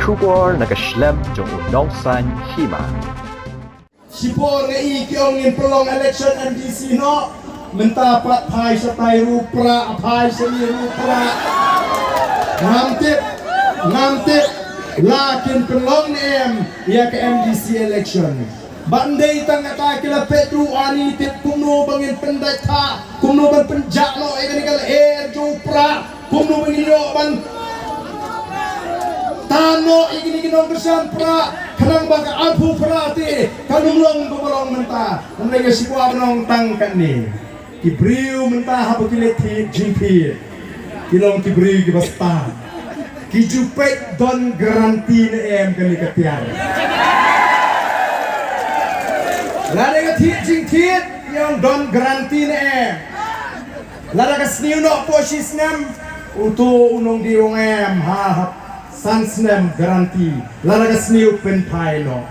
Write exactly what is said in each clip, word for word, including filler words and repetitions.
Khubor na ka shlem jong u nongsaiñ hima. Shipor nga i ki ong ngin pynlong election M D C noh. Mynta pat phai shatai ruh pra, phai shane ruh pra. Ngam tip, ngam tip la kin pynlong ne em ïa ka M D C election. Ban dei tang kata ki la peit ruh, ani tip kumno ba ngin pyndait tha, kumno ban pynjah noh ïa kane ka lyer jong pra. Kumno ba ngin ïoh ban tan noh ïa kine ki nongkyrshan pra, khnang ba ka arphew pra te kan ym long kumba long mynta. Hynrei nga shu kwah ban ong tang katne, ki briew mynta haba ki leit thied jingthied, ki long ki briew kiba stad. Ki ju peit don guarantee ne em kane ka tiar. Lada ka thied jingthied, ki ong don guarantee ne em. Lada ka sniew noh hapoh shi snem, uto u nongdie u ong em, ha, ha, san snem guarantee. Lada ka sniew pynphai noh.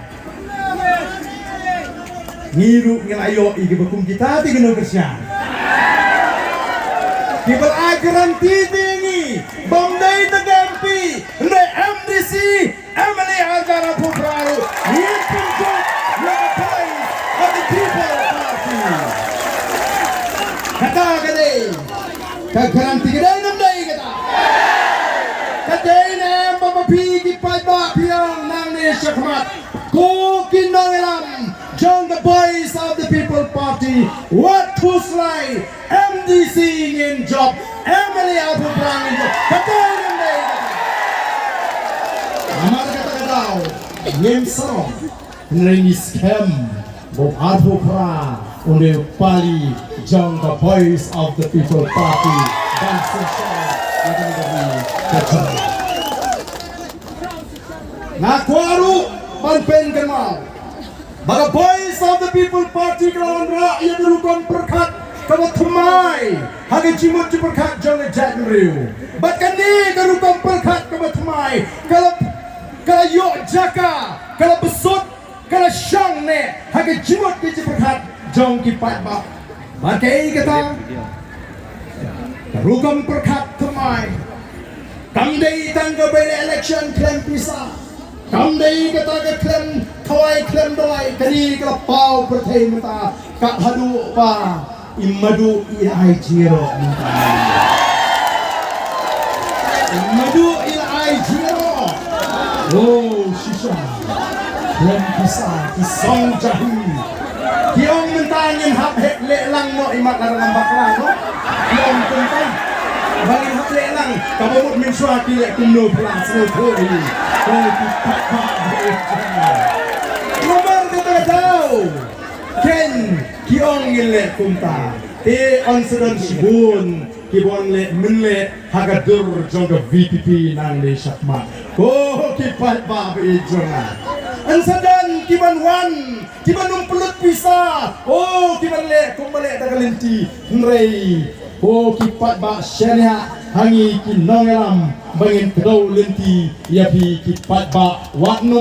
Ngi ruh ngi la ïoh ïa kiba kum kita te ki nongkyrshan. Kiba la ai guarantee te ngi, bym dei tang ka M P, hynrei M D C, M L A arhajar arphew phra ruh ngin pynjop ïa ka Voice of the People Party. Kata ka dei ka guarantee, ka dei ne ym dei kata? Ka dei ne em ba ma phi ki paidbah phi ong nangne shakhmat, ko ki nongïalam jong ka Voice of the People Party, wat khuslai, M D C ngin jop, M L A arphew phra ngin jop. Kata ngin dei kata. Namar kata ka daw ngim sarong, hynrei ngi skhem ba u arphew phra un dei u pali jong ka Voice of the People Party ban synshar ïa kane ka ri ka jong. Nga kwah ruh ban pynkynmaw ba ka Voice of the People Party ka la wanrah ïa ka rukom pyrkhat kaba thymmai ha ka jingmut jingpyrkhat jong ka jaitbynriew. Bad kane ka rukom pyrkhat kaba thymmai ka la, ka la ïoh jaka, ka la bsut, ka la shong ne ha ka jingmut ka jingpyrkhat jong ki paidbah. Bad kaei kata, ka rukom pyrkhat thymmai kam dei tang ka by-election khlem pisa. Kam dei kata ka khlem khawai khlem dawai, kane ka la paw pyrthei mynta, ka haduh ba i Madu i la ai jingïaroh mynta. I Madu i la ai jingïaroh. Oh, shisha. Khlem pisa ki song jahi. Ki ong mynta ngin hap heh leh lang noh, imat la dang bakla noh. Ki ong kumta ba ngin hap leh lang, kaba mut mynshuwa ki leh kumno phi la sngewthuh hi. Ko ki paidbah. Namar kata ka daw, ken ki ong ngin leh kumta. Te yn sa don shibun kiban leh mynleh ha ka dur jong ka V P P nangne shakhmat. Ko ki paidbah ba ïeit jong nga, yn sa don kiban wan, kiban ym pynlut pisa. Oh, kiban leh kumba leh da ka lynti. Hynrei ko ki paidbah, shaniah ha ngi ki nongïalam ba ngin kdew lynti ïa phi ki paidbah, wat nym